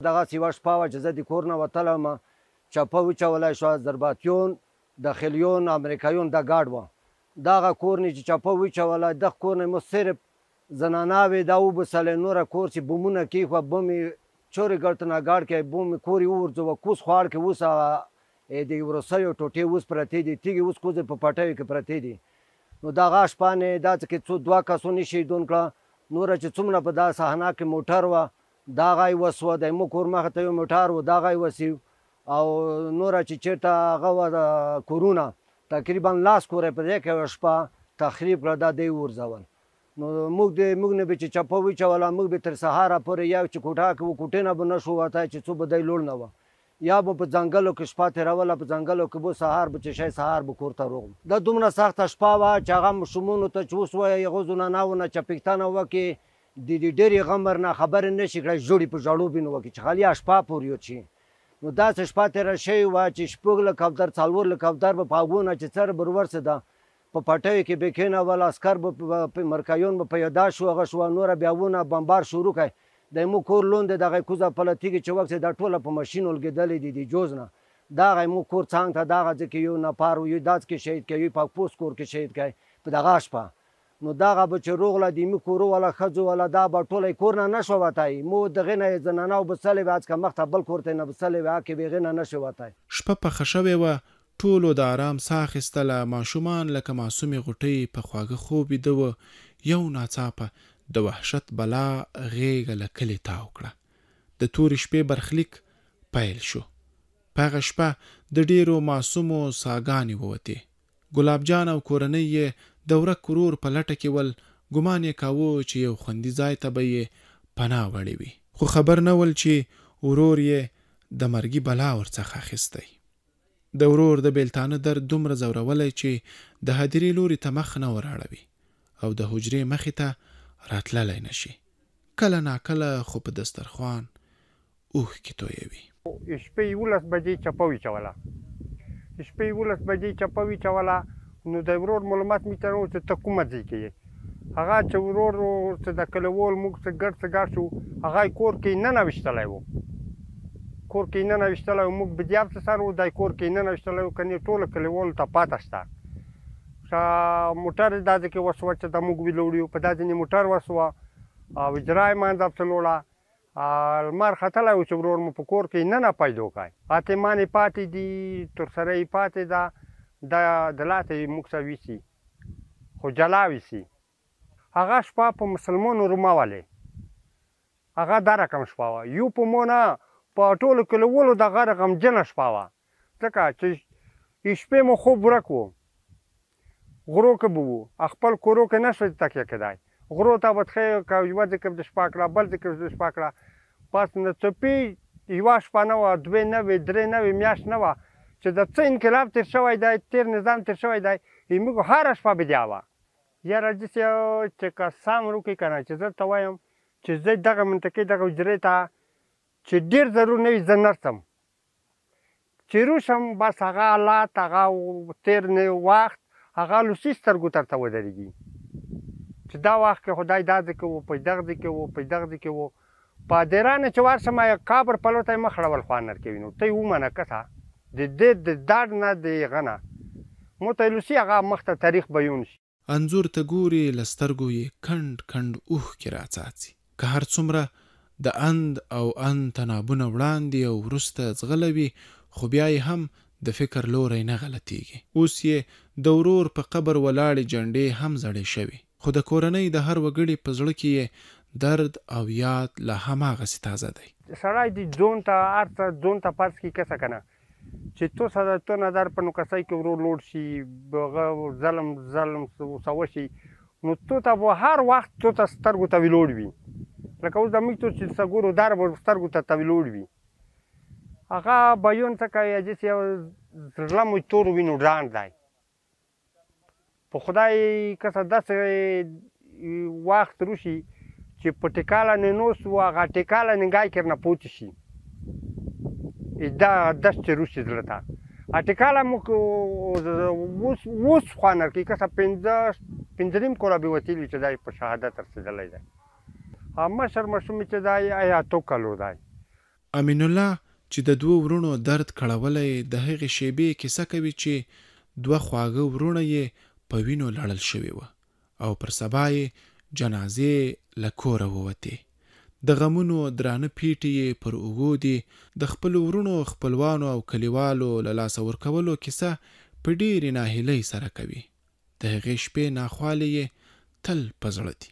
دغسې یوه شپه وه چې زه د کور نه وتلم، چپه وچولی شوه، ضرباتیون، داخلیون، امریکایون دا ګاډ وه. دغه کور نه چې چپه وچوله، دغه کور نه مو صرف زناناوې دا وبسلې، نوره کور چې بمونه کېښوه، بم یې چورې ګړته نه ګاډ کې بم یې کور یې وغورځوه. کوز خواړ کې اوس هغه د وروسیو ټوټې اوس پرتې دي، تیږې اوس کوزې په پټیو کې پرتې دي. نو دغه شپه نه دا چې څو دوه کسو نه شهیدون کړه، نوره چې څومره په دا صحنه کې موټر وه دغه یې وسوه، د مو کور مخې ته یو موټر و دغه یې وسیو، او نوره چې چېرته هغه وه کورونه تقریبا لاس کوره په دې کې یوه شپه تخریب کړه، دا دی وغورځول. نو موږ د موږ نه به چې چپه وچوله، موږ به تر سهاره پورې یو چې کوټه کې و، کوټې نه به نه شو وتی چې څو به دی لوړ نه وه، یا به په ځنګلو کې شپه تېروله، په ځنګلو کې به سهار به چې شی سهار به کور ته روغم. دا دومره سخته شپه وه چې هغه ماشومانو ته چې اوس وایي هغو ځوانانو نه چپېښتنه وکړي، د دې ډېرې غمر نه خبرې نه شي کړای، ژوړي په ژړو بینو وکړي چې خالي شپه پورې وچي. نو داسې شپه تېره شوې وه چې شپږ له کوتر څلور له کوتر به په هغو نه چې څر به ورسېده په پټیو کې به کښېنول، عسکر به مرکیون به پیدا شو، هغه شوه نوره بیا ونه بمبار شروع کړی. د مو کور لوندې دغه کوزه پله تیږې چې وکسې دا ټوله په ماشین ولګېدلې دي د جوز نه. دغه مو کور څنګ ته دغه ځای کې یو نفر و، یو داس کې شهید کړی، یو پاکپوست کور کې شهید کړی په دغه شپه. نو دغه به چې روغله د مو کورو والا ښځو والا دا به ټوله یې کور نه نه شوه وتی، مو دغې نه یې زنانه وبسلې وې، هڅکه مخته بل کور ته یې نه بسلې وې، هکې به هغې نه نه شوې وتی. شپه پخه شوې وه، ټولو د ارام ساه اخیستله، ماشومان لکه معصومې غوټۍ په خواږه خوب ویده وو، یو ناڅاپه د وحشت بلا غېږه له کلي تاو کړه. د تورې شپې برخلیک پیل شو. په هغه شپه د ډېرو معصومو ساګانې ووتې. ګلاب جان او کورنۍ یې د ورک ورور په لټه کې ول، ګمان یې کاوه چې یو خوندي ځای ته به یې پناه وړې وي. خو خبر نه ول چې ورور یې د مرګي بلا ورڅخه اخیستی. د ورور د بېلتانه درد دومره ځورولی چې د هدیرې لوري ته مخ نه وراړوي او د حجرې مخې ته راتللی نه شي. کله ناکله خو په دسترخوان اوښکې تویوي. شپې 11 بجې چپه وچوله، شپې 11 بجې چپه وچوله. نو د ورور معلومات مې ته نه و چې ته کومه ځای کې یې. هغه چې ورور چې د کلیوال موږ څه ګډ څه ګډ شو، هغه یې کور کې ننه ویشتلی و، کور کې ننه ویشتلی و. موږ بدیاب څه سره و، دی کور کې ننه ویشتلی و، کنې ټولو کلیوالو ته پاته شته. موټر دا ځای کې وسوه چې د موږ ویلوړي په دا ځینې موټر وسوه او اجرا یې منځه پسې لوړه. لمر ختلی و چې ورور مو په کور کې ننه پیدا کړی. اتمان یې پاتې دي، تر سره یې پاتې ده، دا د لاته یې موږ سره ویسي خو جلا ویسي. هغه شپه په مسلمانو رومه ولې، هغه دا رقم شپه وه، یو په مو نه په ټولو کلیوالو دغه غمجنه شپه وه، ځکه چې شپې مو خوب ورک و، غرو کې به وو، خپل کورو کې نه شو تکیه کېدای. غرو ته به تښې که یوه ځای کې به د شپه کړه، بل ځای کې به د شپه کړه. پس نو څپې یوه شپه نه وه، دوې نه وې، درې نه وې، میاشت نه وه چې د څه انقلاب تېر شوی دی، تېر نظام تېر شوی دی، موږ هره شپه بدیا وه. یاره داسې چې که سم وکړي که نه، چې زه ته وایم چې زه دغه منطقې دغه حجرې ته چې ډېر ضرور نه وي زه نه ځم، چې روشم بس هغه حالات، هغه تېر وخت، هغه لوسي سترګو ته ورته ودرېږي چې دا وخت کې خدای دا ځای کې و، په دغه ځای کې و، په دغه ځای کې و. په دیرانه چې ورشم قبر پلو ته یې مخ اړول خوند ورکوي. نو ته یې ومنه که د دې د درد نه د هغه نه مو ته لوسي هغه مخته تاریخ بیون شي. انځور ته ګوري، له سترګو یې کنډ کنډ اوښکې راڅاڅي. که هر څومره د اند او اند تنابونه وړاندې او وروسته ځغلوي، خو بیا یې هم د فکر لوری نه غلطیږي. اوس یې د ورور په قبر ولاړې جنډې هم زړې شوې، خو د کورنۍ د هر وګړي په زړه کې یې درد او یاد لا هماغسې تازه دی. سړی د ځون ته هر څه ځون ته فرض کړي کسه که نه چې تو سره تو نظر په نوکسۍ کې ورور لوړ شي، هغه ظلم ظلم ورسره وشي، نو تو ته به هر وخت تو ته سترګو ته ویلوړ وي. لکه اوس د موږ ته چې څه ګورو در به سترګو ته ویلوړ وي. هغه بیون څه کوي چې یو زړه مو تور وینو ډاڼ دی. په خدای کسه داسې وخت روشي چې په ټیکاله ننوست و، هغه ټیکاله ننګای کې نه پوت شي، دا دست چې روشي زړه ته. ټیکاله موږ اوس اوس خوند ورکوي. کسه 5.5 کاله به وتلي چې دی په شهادت رسېدلی دی. مشر ماشوم چې دی 8 کالو دی. امین الله چې د دوو وروڼو درد کړولی د هغې شېبې کیسه کوي چې دوه خواږه وروڼه یې په وینو لړل شوي و او پر سبا یې جنازې له کوره ووتې. د غمونو درانه پېټي یې پر اوږو دي، د خپلو وروڼو، خپلوانو او کلیوالو له لاسه ورکولو کیسه په ډېرې ناهیلۍ سره کوي. د هغې شپې ناخوالې یې تل په زړه دي.